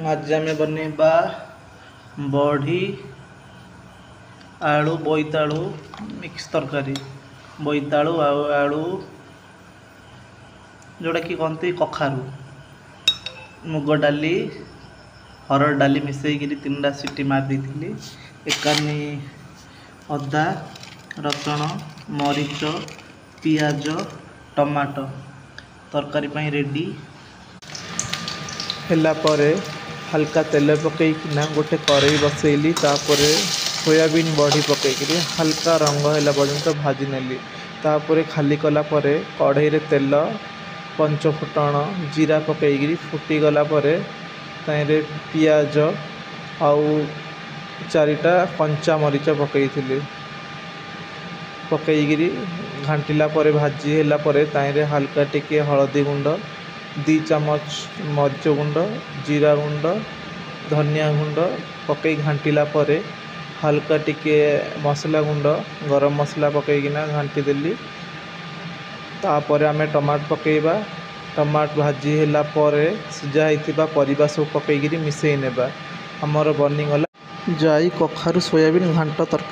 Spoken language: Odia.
ଆଜି ଆମେ ବନେଇବା ବଢ଼ି ଆଳୁ ବୋଇତାଳୁ ମିକ୍ସ ତରକାରୀ। ବୋଇତାଳୁ ଆଉ ଆଳୁ, ଯେଉଁଟାକି କହନ୍ତି କଖାରୁ, ମୁଗ ଡାଲି, ହରଡ଼ ଡାଲି ମିଶେଇକିରି 3ଟା ସିଟି ମାରି ଦେଇଥିଲି। ଏକାନି ଅଦା, ରସୁଣ, ମରିଚ, ପିଆଜ, ଟମାଟୋ ତରକାରୀ ପାଇଁ ରେଡ଼ି ହେଲା ପରେ ହାଲକା ତେଲ ପକେଇକିନା ଗୋଟେ କରେଇ ବସେଇଲି। ତାପରେ ସୋୟାବିନ୍ ବଢ଼ି ପକେଇକିରି ହାଲକା ରଙ୍ଗ ହେଲା ପର୍ଯ୍ୟନ୍ତ ଭାଜି ନେଲି। ତାପରେ ଖାଲି କଲା ପରେ କଢ଼େଇରେ ତେଲ, ପଞ୍ଚ ଫୁଟଣ, ଜିରା ପକେଇକିରି ଫୁଟିଗଲା ପରେ ତାହିଁରେ ପିଆଜ ଆଉ 4ଟା କଞ୍ଚା ମରିଚ ପକେଇଥିଲି। ପକେଇକିରି ଘାଣ୍ଟିଲା ପରେ, ଭାଜି ହେଲା ପରେ ତାହିଁରେ ହାଲକା ଟିକେ ହଳଦୀ ଗୁଣ୍ଡ, 2 ଚାମଚ ମରିଚ ଗୁଣ୍ଡ, ଜିରା ଗୁଣ୍ଡ, ଧନିଆ ଗୁଣ୍ଡ ପକେଇ ଘାଣ୍ଟିଲା ପରେ ହାଲକା ଟିକେ ମସଲା ଗୁଣ୍ଡ, ଗରମ ମସଲା ପକେଇକିନା ଘାଣ୍ଟି ଦେଲି। ତାପରେ ଆମେ ଟମାଟୋ ପକେଇବା। ଟମାଟୋ ଭାଜି ହେଲା ପରେ ସିଝା ହେଇଥିବା ପରିବା ସବୁ ପକେଇକିରି ମିଶେଇ ନେବା। ଆମର ବନିଗଲା ଜାଇ କଖାରୁ ସୋୟାବିନ୍ ଘାଣ୍ଟ ତରକାରୀ।